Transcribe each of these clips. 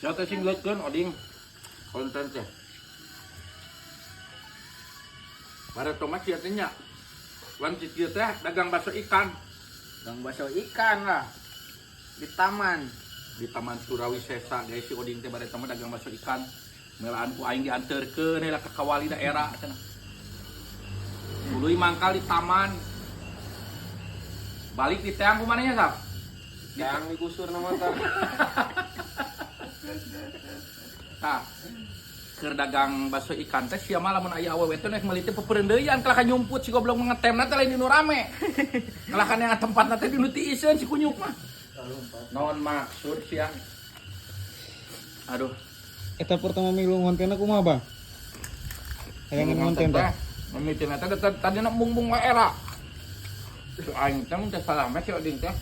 Sia teh sing leukeun Oding konten teh. Bareto mah sia teh nya. Wan kieu teh dagang bakso ikan. Dagang bakso ikan lah. Di taman. Di Taman Surawisesa guys, si Oding teh bareto mah dagang bakso ikan. Melaan ku aing dianterkeun heula ka kawali daerah cenah. Tuluy mangkal di taman. Balik di teang ku manehnya, Sap? Teang digusur na motor. Tah. Keur dagang bakso ikan teh sia mah lamun aya awewe teh nek meuli teh pepeurendeuyan kalah ka nyumput si goblok mengetemna teh lain di nu rame. Kalah ka yang tempatna teh di nu tiiseun si kunyuk mah. Naon maksud sia? Aduh. Eta pertama milu ngontenna kumaha, Bang? Hayang ngonten teh. Mimitina teh tadi na embung-embung wae era. Si aing teh mun teh salah mah si Oding teh.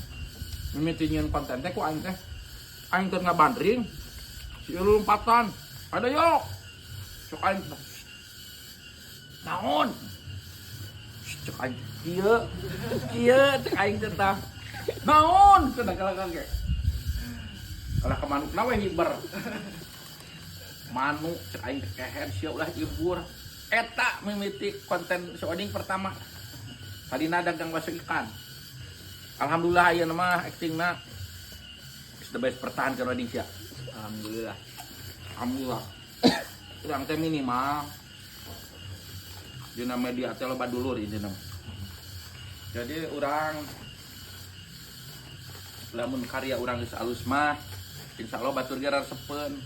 Mimiti nyieun konten teh ku aing teh. Aing teh ngabandring. Si ieu lompatan. Ada yok. Cek aing teh. Naon? Cek aing kieu. Kieu cek aing teh tah. Naon? Cenah kalah ge. Kalah ka manukna we hiber. Manuk cek aing teh kehed sia ulah ibur. Eta mimiti konten si Oding pertama. Tadina dagang bakso ikan. Alhamdulillah ayeuna mah aktingna is the best, pertahankan Oding sia. Alhamdulillah. Alhamdulillah. Urang teh minimal dina media teh loba dulur ini mah. Jadi urang lamun karya urang geus alus mah insyaallah batur ge resepeun.